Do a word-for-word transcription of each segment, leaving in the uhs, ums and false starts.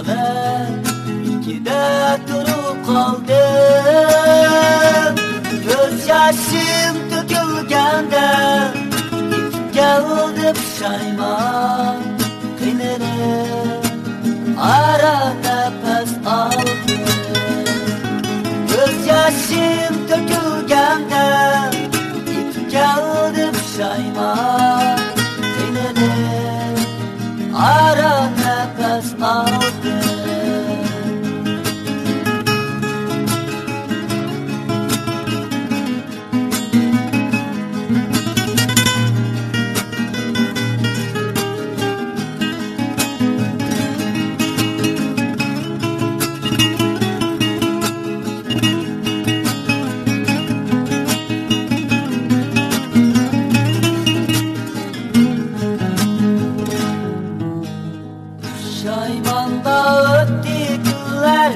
مەن ئىككىدە تۇرۇپ قالدىم. كۆز ياشىم تۆكۈلگەندە، يېتىپ كەلدى پۇشايمان قىنىنى ئاران نەپەس ئالدىم. كۆز ياشىم تۆكۈلگەندە، يېتىپ كەلدى پۇشايمان قىنىنى ئاران نەپەس ئالدىم. پۇشايماندا ئۆتتى كۈنلەر،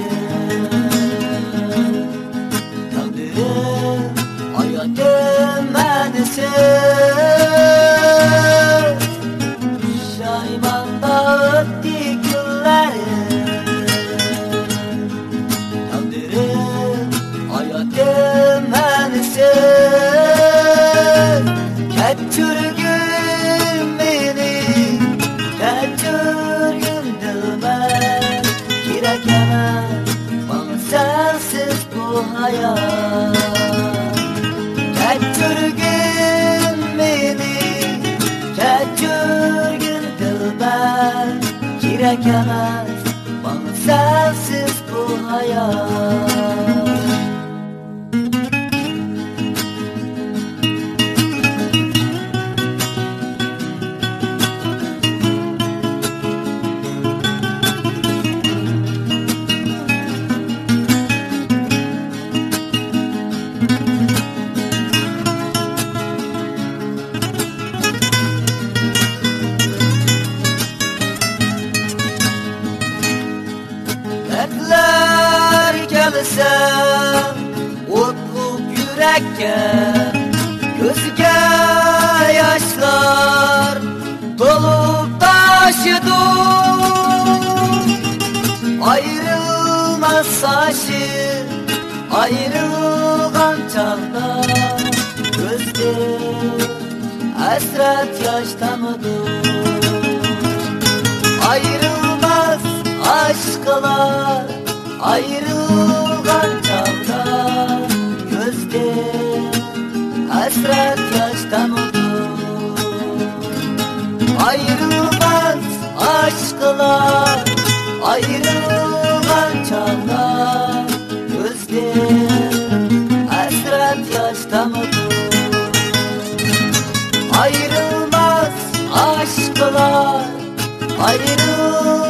تەقدىرىم، ھاياتىم مەنىسىز. پۇشايماندا ئۆتتى كۈنلەر، تەقدىرىم، ھاياتىم مەنىسىز. كەچۈرگىن مېنى، كەچۈرگىن دىلبەر، كېرەك ئەمەس ماڭا سەنسىز بۇ ھايات. كەچۈرگىن مېنى، كەچۈرگىن دىلبەر، كېرەك ئەمەس ماڭا سەنسىز بۇ ھايات. دەردلەر كەلسە ئوتلۇق يۈرەككە، كۆزگە ياشلار تولۇپ تاشىدۇ. ئايرىلماس ئاشىق ئايرىلغان چاغدا، كۆزدىن ھەسرەت ياش تامىدۇ. ئايرىلماس ئاشىقلار ئايرىلغان چاغدا، كۆزدىن ھەسرەت ياش تامىدۇ. ئايرىلماس ئاشىقلار ئايرىلغان چاغدا، كۆزدىن ھەسرەت ياش تامىدۇ. ئايرىلماس ئاشىقلار ئايرىلغان